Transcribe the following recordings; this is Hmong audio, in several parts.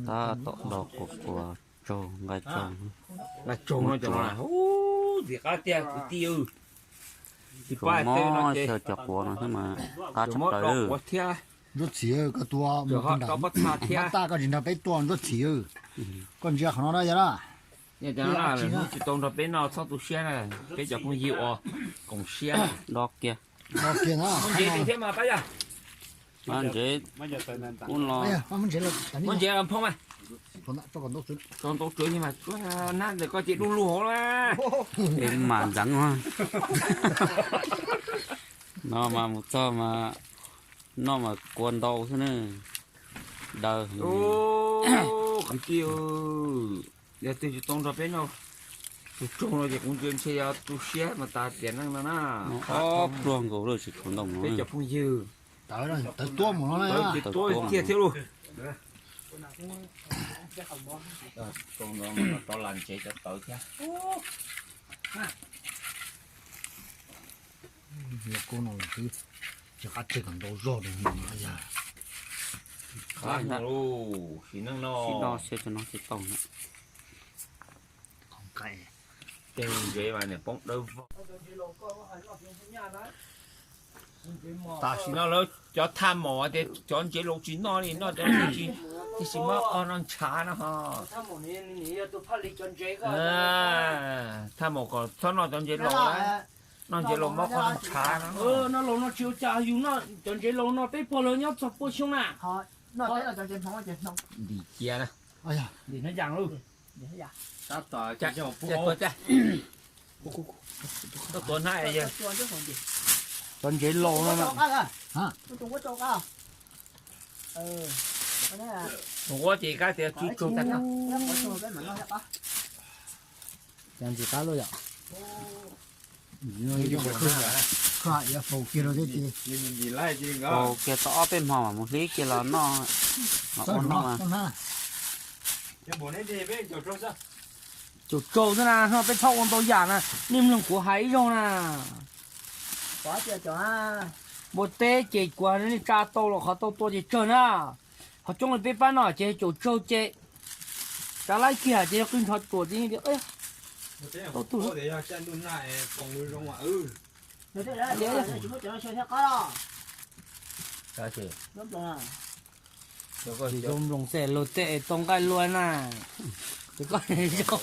Tab tom do quas quas tsaug nqaij tsaug. Nqaij tsaug no cov no, ntxim qab tiag kwv tij. Tsis pab mob xyaw cov quav no xwb mas qab tshaj plaws. Ntsuab Txhim, koj tua mus tag, koj tsis nrog peb tua Ntsuab Txhim. Koj ntsia qhov no da yog lawm. Hnub tsis tau nrog peb noj txhob tu siab na, peb cov phooj ywg uas koom siab. Do kiag. Do kiag na. Muab ntsev thiab mas pab yog. Ntsev ub no. Muab ntsev los phoo mas. Tau ntau tswv mas nab ntawm koj ces du lug hauv na. Es mas ntxeev. No mas mus txog mas noj mas kua ntau xwb na. Daws. Kwv tij, yog twg tsis tau nrog peb noj tus tsaug no ces kuv ntsia ntshe yog tu siab mas tas tiam neej no na. Ob pluag nkaus lawm tsis khuv ntau no. Peb cov phooj ywg. Tawv tuab mus no, tawv tuab tiag thiab lauj. Tau lam ntsev cov tawv thiab. Tsis qab tseg kom ntau zog. Qab no, sim neej no, sim no xyaw cov no ces tau na. Tej ntsev mas niam poob dawb vog. Tam sim no lawv cov thaj maum tias cov ntsev laus tsis noj li, noj cov ntsev tsis, tiam sis muab qhov no ntshav no ho. Thaj maum kom txhob noj cov ntsev laus, noj ntsev laus muab qhov no ntshav no. Noj laus no tsis ua cas, yus noj cov ntsev laus no peb pog lawv nyob txog pua xyoo na. Ntim cia na. Ntim no yam lauj. Tab tom tua hnab. Cov ntsev laus no. Tus ua ces kab tias tsuj tsuag tag. Cov ntsis qab lawm yom. Faus kiag rau thiab ces, faus kiag tau ob peb hmo mas mus hlib kiag los noj, los ua noj. Caum tsaug xwb na, no peb txhob ua ntau yam na, nej mloog kuv hais ib zaug na. Npua teb ces kuv nej tsa tau los qhov tau tua ces tsawg na. Qhov coob li peb pab no ces caum tsaug ces tsa laib kiag ces yog qwj ntsho tsuas ces tau tu. Zoo nploos xwb luag tej tau nqaij luag na. Ces koj zoo.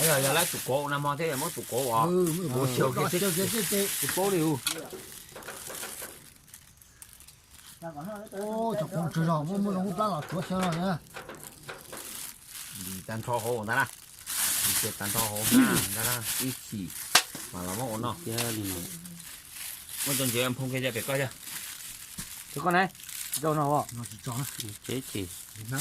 Yog lawv tus kauv na, hmo thiab muab tus kauv os. Tus kauv li u. Cov qoob tsawg zog muaj muaj zoo plab los tsuav xyaw no na. Lis tag nrho hauv ntag na. Lis kiag tag nrho hauv ntag na, ib chim mas los muab ua noj. Muab cov ntsev phoo kiag cov pem koj yog. Pem koj ne, rau no. Tsev ces no.